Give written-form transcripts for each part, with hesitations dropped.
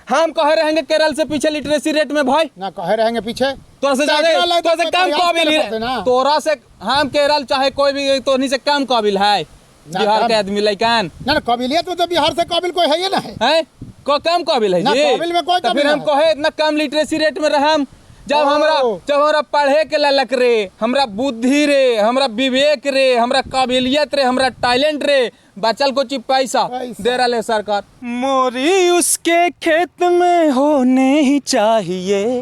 हम कहे रहेंगे केरल से पीछे लिटरेसी रेट में भाई। ना कहे रहेंगे पीछे। तोरा से तो ज्यादा एकरा लग तोरा से तो कम प्रयास काबिल करे ही पड़ते ना। तोरा से हम केरल चाहे कोई भी तोहनी से कम काबिल है ना, बिहार कम। के आदमी लइकन। ना ना, काबिलियत में तो बिहार से काबिल कोई है ही ना है। हैं को कम काबिल है ना, जी? काबिल में कोई तो काबिल फिर हम ना है। कहे इतना कम लिटरेसी रेट में रहम जब ओ। हमरा पढ़े के ललक रे, हमरा बुद्धि रे, हमरा विवेक रे, हमरा काबिलियत रे, हमरा टैलेंट रे, बचल को चीज पैसा पैसा। दे रहा है सरकार। मोरी उसके खेत में होने ही चाहिए,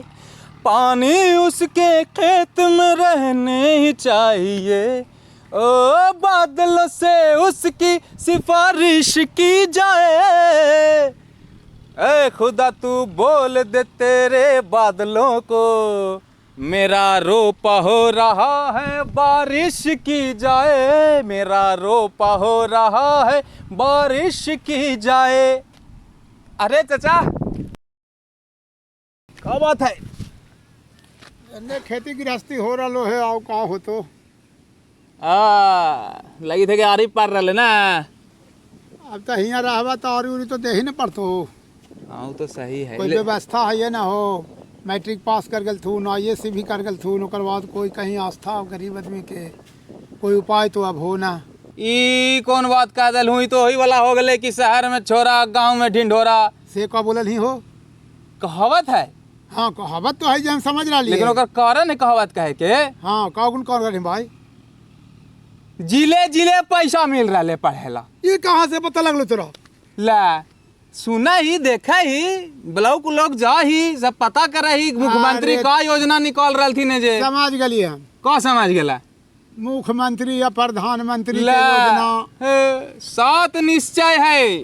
पानी उसके खेत में रहने ही चाहिए, ओ बादलों से उसकी सिफारिश की जाए, ए खुदा तू बोल दे तेरे बादलों को, मेरा रोपा हो रहा है बारिश की जाए, मेरा रोपा हो रहा है बारिश की जाए। अरे चाचा क्या बात है? एन्ने खेती गृहस्थी हो रहा है, आओ का हो तो। आ लगी थे कि आरी पार रहे ना। अब तो हियाँ रहबा तो और उरी तो दे ही न पड़तो। हाँ वो तो सही है। कोई व्यवस्था है ये ना हो, मैट्रिक पास कर गल थू ना आई सी भी कर गल थू, ओकर बाद कोई कहीं आस्था गरीब आदमी के कोई उपाय तो अब हो ना। ई कौन बात कह दिल हुई तो वही वाला हो गले कि शहर में छोरा गांव में ढिंढोरा। से का बोलल ही हो? कहावत है। हाँ कहावत तो है जे हम समझ रहा लेकिन ओकर कारण है कहावत कहे के। हाँ का गुण कौन रही भाई? जिले जिले पैसा मिल रहा है पढ़ेला। ये कहाँ से पता लगलो तोरा? ला सुना ही देखा ही ब्लॉक लोग जा ही सब पता कर ही मुख्यमंत्री अरे- का योजना निकाल रहा थी ने जे। समझ गली हम। का समझ गेला? मुख्यमंत्री या प्रधानमंत्री के ला योजना। हे, सात निश्चय है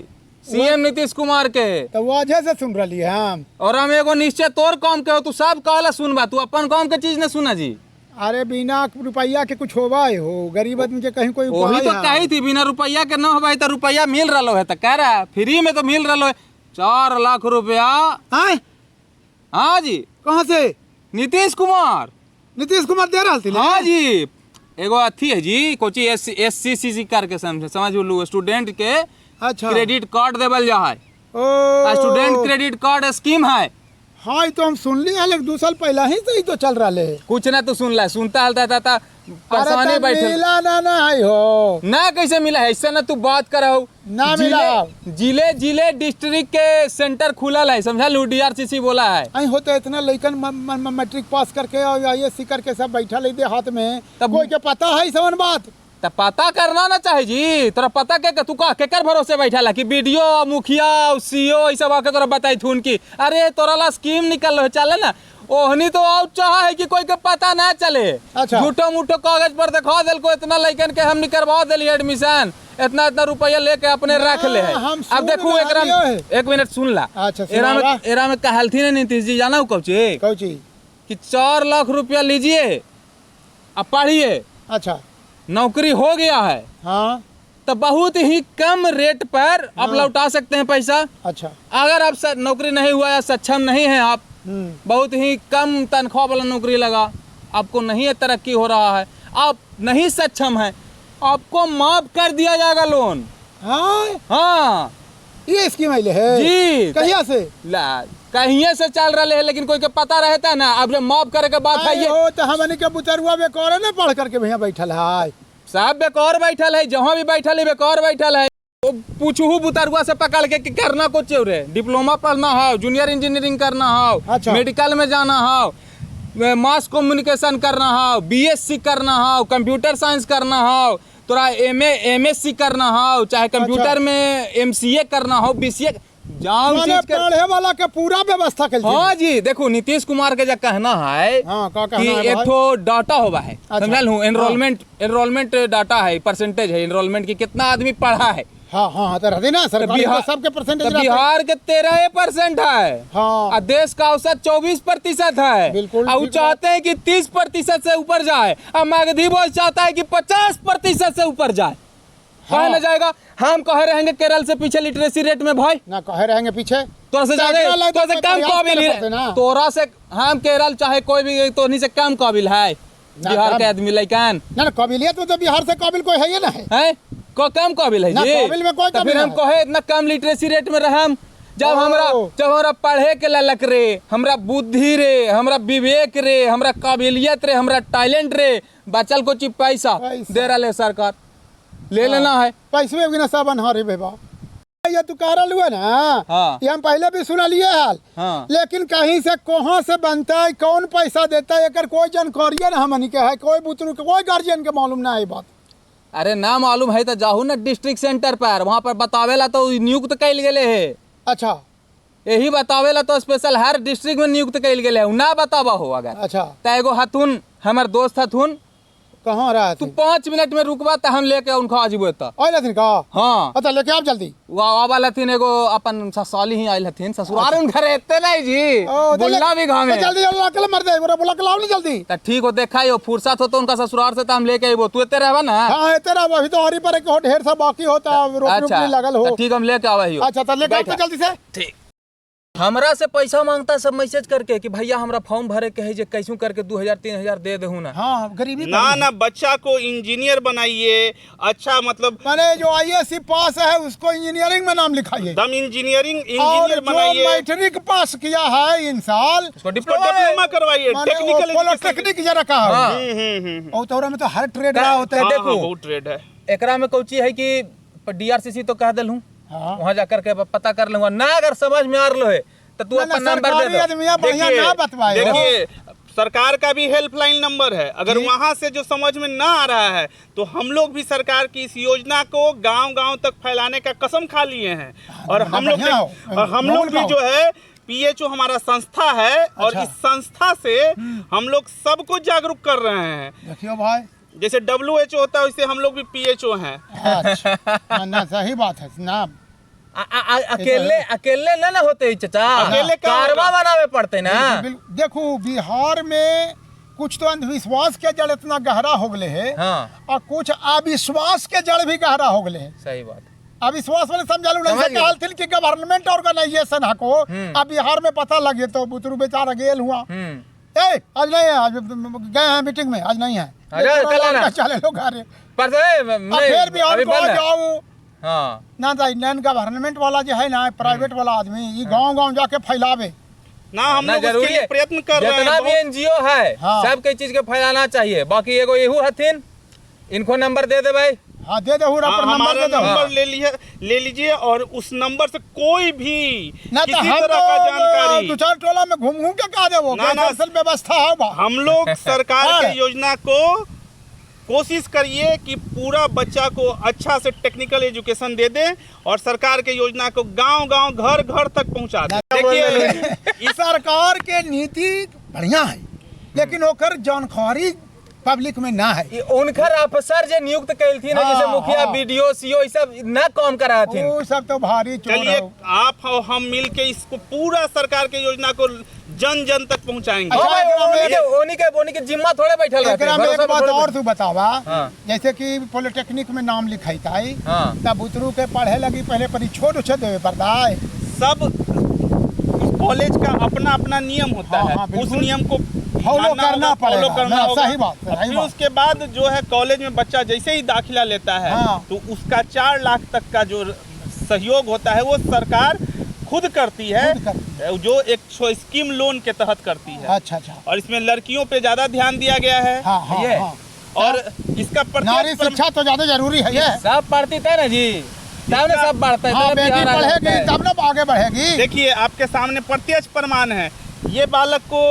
सीएम नीतीश कुमार के। तो वजह से सुन रही हम। और हम एगो निश्चय तोर काम के हो, तू सब कहला सुनबा, तू अपन काम के चीज न सुना जी। अरे बिना रुपया के कुछ होवा है हो गरीब आदमी के कहीं कोई वही उपाय तो है। कही थी बिना रुपया के न हो तो रुपया मिल रहा है तो कह रहा है फ्री में तो मिल रहा है 4 लाख रुपया। आय? हाँ जी। कहाँ से? नीतीश कुमार। नीतीश कुमार दे रहा थी? हाँ जी एगो अथी है जी कोची एस एस सी सी सी करके समझ समझ लू स्टूडेंट के। अच्छा। क्रेडिट कार्ड देवल जा है। ओ स्टूडेंट क्रेडिट कार्ड स्कीम है। हाँ ये तो हम सुन ली है, 2 साल पहला ही से ही तो चल रहा है। कुछ ना तो सुन ला सुनता हलता था परेशानी अरे बैठल। मिला ना ना है हो ना कैसे मिला है ऐसे ना तू बात कर हो ना मिला। जिले जिले डिस्ट्रिक्ट के सेंटर खुलल है समझा लू डीआरसीसी बोला है। आई होते इतना लइकन मैट्रिक पास करके और आई एस सी करके सब बैठा ले दे हाथ में, तब- कोई के पता है समन बात? तो पता करना ना चाहे जी तोरा पता के तू का केकर भरोसे बैठा ला कि बीडीओ मुखिया सीओ ई सब आके तोरा बताई थून की अरे तोरा ला स्कीम निकल रहो चले ना ओहनी तो और चाह है कि कोई के पता ना चले। अच्छा। झूठो मूठो कागज पर दिखा देल को इतना लइकन के हम निकलवा देली एडमिशन इतना इतना रुपया लेके अपने रख ले है। हम अब सुन देखू रहलियो एकरा है। एक मिनट सुन ला। अच्छा, एरा में सुनावा। एरा में कहलथी ने नीतीश जी जाना कौची? कौची? कि 4 लाख रुपया लीजिए अब पढ़िए। अच्छा। नौकरी हो गया है। हाँ। तो बहुत ही कम रेट पर आप लौटा सकते हैं पैसा। अच्छा। अगर आप नौकरी नहीं हुआ या सक्षम नहीं है आप, बहुत ही कम तनख्वाह वाला नौकरी लगा आपको नहीं है तरक्की हो रहा है, आप नहीं सक्षम हैं, आपको माफ कर दिया जाएगा लोन। हाँ। हाँ। ये स्कीम आइले है जी। कहिया से? ला कहिए से चल रहा है लेकिन कोई के पता रहता है ना। अब जब माफ करे के बात है ये हो तो हमनी के बुतरुआ बेकार ने पढ़ करके भैया बैठल है। साहब बेकार बैठल है, जहाँ भी बैठल है बेकार बैठल है। वो पूछू बुतरुआ से पकड़ के कि करना कुछ रे, डिप्लोमा पढ़ना हो, जूनियर इंजीनियरिंग करना हो, अच्छा। मेडिकल में जाना हो, मास कम्युनिकेशन करना हो, बीएससी करना हो, कंप्यूटर साइंस करना हो, तोरा एम एमएससी करना हो, चाहे कंप्यूटर अच्छा। में एमसीए करना हो, बीसीए जाऊं माने चीज के पढ़े वाला के पूरा व्यवस्था कल। हाँ जी देखो नीतीश कुमार के जो कहना है, हाँ, का कहना कि है एक भाई? ठो डाटा होवा है अच्छा। समझल हूँ एनरोलमेंट एनरोलमेंट डाटा है परसेंटेज है एनरोलमेंट की कितना आदमी पढ़ा है। हाँ हाँ हाँ तो रहते ना तो सरकारी बिहार तो सबके परसेंटेज तो रहते। बिहार के 13% है। हाँ। और देश का औसत 24% है। बिल्कुल, और वो ठीक बात। चाहते हैं कि 30% से ऊपर जाए और मगधी बॉय चाहता है कि 50% से ऊपर जाए। हाँ। कहे ना जाएगा हम कहे रहेंगे केरल से पीछे लिटरेसी रेट में भाई। ना कहे रहेंगे पीछे। तोरा से तो ज्यादा एकरा लग तोरा से तो कम प्रयास काबिल करे ही पड़ते ना। तोरा से हम केरल चाहे कोई भी तोहनी से कम काबिल है ना, बिहार कम। के आदमी लइकन। ना ना काबिलियत में तो बिहार से काबिल कोई है ही ना है। हैं को कम काबिल है ना, जी? काबिल में कोई तो काबिल फिर हम ना है। कहे इतना कम लिटरेसी रेट में रहम। जब हमरा ओ। जब हमरा पढ़े के ललक रे, हमरा बुद्धि रे, हमरा विवेक रे, हमरा काबिलियत रे, हमरा टैलेंट रे, बचल को चीज पैसा पैसा। दे रहा है सरकार, ले लेना है। पैसवे बिना सब अनहारे बेबा। ये तू कह रहा ना। हाँ। ये हम पहले भी सुनलिए हाल। हाँ। लेकिन कहीं से कहाँ से बनता है, कौन पैसा देता है, एकर कोई जानकारी ना हमनी के है, कोई बुतरू के, कोई गार्जियन के मालूम ना है बात। अरे ना मालूम है तो जाहू ना डिस्ट्रिक्ट सेंटर पर, वहाँ पर बतावेला तो नियुक्त कैल गेले है। अच्छा। यही बतावेला तो स्पेशल हर डिस्ट्रिक्ट में नियुक्त कैल गेले है, ना बतावा हो अगर। अच्छा। त एगो हथुन हमर दोस्त हथुन। कहाँ रहा तू 5 मिनट में रुकबा त हम लेके उनका आजबो त। आयल हथिन का? हाँ। अच्छा, लेके आप जल्दी। वो आवाल हथिन, एगो अपन ससुराली ही आयल हथिन, ससुराल उन घरे एते नहीं जी। ओ, तो बुल्ला भी गाँव में। तो जल्दी जल्दी लाके मर दे, बोला बुला के लाओ ना जल्दी। त ठीक हो, देखा हो फुर्सत हो तो उनका ससुराल से तो हम लेके अइबो, तू एते रहबा ना? हाँ, एते रहबो, अभी तो हरी पर एक ढेर सा बाकी होता, रोपनी अच्छा, उपनी लगल हो। त ठीक, हम लेके आवा हियो। अच्छा, तो लेके आओ बैठा। जल्दी से। ठीक। हमरा से पैसा मांगता सब मैसेज करके कि भैया हमरा फॉर्म भरे के है, जे कैसू करके 2000 3000 दे देहू ना। हाँ, गरीबी ना बड़ी है। ना, बच्चा को इंजीनियर बनाइए, अच्छा मतलब माने जो आईएससी पास है उसको इंजीनियरिंग में नाम लिखाइए, दम इंजीनियरिंग और इंजीनियर जो बनाइए, मैट्रिक पास किया है इन साल उसको उसको डिप्लोमा डिप्लोमा करवाइए, माने वो टेक्निकल एजुकेशन। पॉलिटेक्निक जरा कहा। हाँ। और तोरा में तो हर ट्रेड रहा होता है। हाँ, देखो। हाँ, बहुत ट्रेड है। एकरा में कौची है कि डीआरसीसी तो कह दिलहूं, हाँ। वहाँ जाकर के पता कर लूंगा ना, अगर समझ में आ रहा है तो तू ना, ना, अपन नंबर दे सरकारी दो। आदमियां बढ़िया देखिए, ना बतवाए हो। देखिए, सरकार का भी हेल्पलाइन नंबर है, अगर वहां से जो समझ में ना आ रहा है तो हम लोग भी सरकार की इस योजना को गांव-गांव तक फैलाने का कसम खा लिए हैं। और ना हम लोग बढ़िया हो। और हम लोग नोबल भी का जो है पीएचओ हमारा संस्था है और अच्छा। इस संस्था से हम लोग सबको जागरूक कर रहे हैं। देखियो भाई, जैसे WHO होता है वैसे हम लोग भी पीएचओ हैं। अच्छा। ना, ना, सही बात है ना। अकेले अकेले ना ना होते ही चाचा, अकेले का कारवा होगा? बनावे पड़ते ना। बिल्कुल। देखो बिहार में कुछ तो अंधविश्वास के जड़ इतना गहरा हो गए है। हाँ। और कुछ अविश्वास के जड़ भी गहरा हो गए है। सही बात। अविश्वास वाले समझा लो, समझ ऐसे गए। कहलथिन कि गवर्नमेंट ऑर्गेनाइजेशन हको, अब बिहार में पता लगे तो बुतरू बेचारा गेल हुआ। ए आज नहीं है, आज गए हैं मीटिंग में, आज नहीं है। अरे, कल आना। चले लोग अरे। पर तो, ए, नहीं, फिर भी और अभी को बंद है। जाओ हाँ। ना तो नॉन गवर्नमेंट वाला जो है ना, प्राइवेट वाला आदमी ये गांव गांव जाके फैलावे ना, हम ना लोग उसके जरूरी लिए है। प्रयत्न कर रहे जितना हैं भी बहुत। एनजीओ है हाँ। सब के चीज के फैलाना चाहिए। बाकी एगो एहू हथिन, इनको नंबर दे दे भाई। हाँ, दे दे, हाँ, अपन नंबर हमारा दे दो। नंबर ले लीजिए और उस नंबर से कोई भी ना तो किसी हम तरह का तो जानकारी दो चार टोला में घूम घूम के कह देवो ना, ना। असल व्यवस्था है बा। हम लोग सरकार हाँ। के योजना को कोशिश करिए कि पूरा बच्चा को अच्छा से टेक्निकल एजुकेशन दे दें और सरकार के योजना को गांव-गांव घर-घर तक पहुंचा दें। देखिए इस सरकार के नीति बढ़िया है, लेकिन ओकर जानकारी पब्लिक में ना है। ई उनकर अफसर जे नियुक्त कैलथिन है, जैसे हाँ, मुखिया हाँ। बीडीओ सीओ ई सब ना काम करा हथिन। वो सब तो भारी चोर चलिए हो। आप और हम मिल के इसको पूरा सरकार के योजना को जन जन तक पहुंचाएंगे। हाँ भाई, एकरा में ओनी के जिम्मा थोड़े बैठल रहते एकरा में एक भरोसा बात थोड़े और तू बतावा, हाँ। जैसे कि पॉलिटेक्निक में नाम लिखाई हाँ। तब बुतरू के पढ़े लगी पहले परीक्षो उछो देवे पड़ता है। सब कॉलेज का अपना अपना नियम होता हाँ, है, हाँ, उस बिल्कुल। नियम को फॉलो मानना करना होगा, पड़ेगा। फॉलो करना ना, होगा। सही बात, और सही फिर बात। उसके बाद जो है कॉलेज में बच्चा जैसे ही दाखिला लेता है हाँ। तो उसका 4 लाख तक का जो सहयोग होता है वो सरकार खुद करती है, खुद करती जो एक स्कीम लोन के तहत करती है। अच्छा अच्छा। और इसमें लड़कियों पे ज्यादा ध्यान दिया गया है। हाँ, हाँ, ये। हाँ। और इसका नारी प्रत्यक्ष शिक्षा तो ज्यादा जरूरी है ये। सब पढ़ती थे ना जी, तब ना सब बढ़ता है। हाँ, तब बेटी बिहार आगे पढ़ेगी बढ़ता है। तब ना आगे बढ़ेगी। देखिए आपके सामने प्रत्यक्ष प्रमाण है, ये बालक को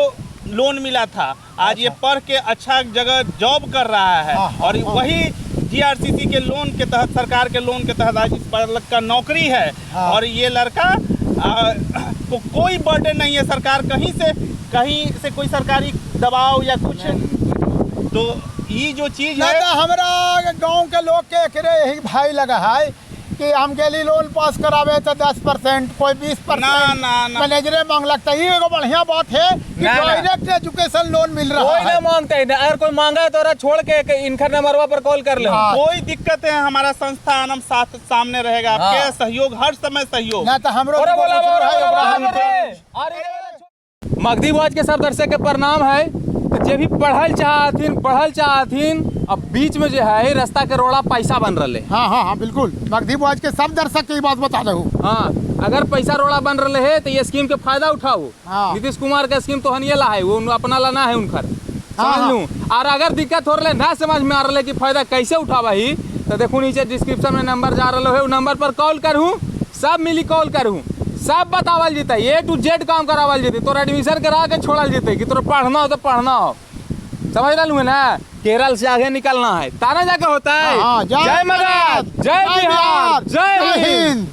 लोन मिला था, आज ये पढ़ के अच्छा जगह जॉब कर रहा है। हाँ, हाँ, और हाँ। वही जीआरसीसी के लोन के तहत, सरकार के लोन के तहत आज इस बालक का नौकरी है। हाँ। और ये लड़का को कोई बर्डन नहीं है, सरकार कहीं से कोई सरकारी दबाव या कुछ, तो ये जो चीज ना है तो हमरा गांव के लोग के एकरे यही भाई लगा है कि हम गेली लोन पास करावे तो 10% कोई 20% ना, ना, ना। मैनेजरे मांग लगता है। ये एगो बढ़िया बात है कि ना, ना। डायरेक्ट एजुकेशन लोन मिल रहा कोई है। ना मांगता है, अगर कोई मांगा है तो ओरा छोड़ के इनकर नंबरवा पर कॉल कर ले। हाँ। कोई दिक्कत है हमारा संस्था आनम साथ सामने रहेगा, आपके हाँ। सहयोग हर समय सहयोग। ना तो हमरो ओरा दूगो बोला, बुजुर्ग ओरा है, बोला, ओकरा ओरा हम बोला। अरे, मगधी बॉयज के सब दर्शक के प्रणाम है। तो जे भी पढ़ल चाहथिन, अब बीच में जो है रास्ता के रोड़ा पैसा बन रहे। हाँ हाँ हाँ बिल्कुल, मगधी बॉयज के सब दर्शक के बात बता रहा हूँ। हाँ, अगर पैसा रोड़ा बन रहे है तो ये स्कीम के फायदा उठाओ। हाँ। नीतीश कुमार का स्कीम तो हनिये ला है, वो अपना ला ना है उनकर। हाँ, समझ लूं? और अगर दिक्कत हो रहा ना, समझ में आ रहा है कि फायदा कैसे उठावा ही, तो देखो नीचे डिस्क्रिप्शन में नंबर जा रहा है, वो नंबर पर कॉल करूँ, सब मिली कॉल करूँ, सब बतावल जते, ए टू जेड काम करावल जते, तोरा एडमिशन करा के छोड़ल जते कि तोरा पढ़ना हो तो पढ़ना हो। समझ रहा ना? केरल से आगे निकलना है ताना जाके होता है। हाँ, जय मगध, जय बिहार, जय हिंद। हिंद।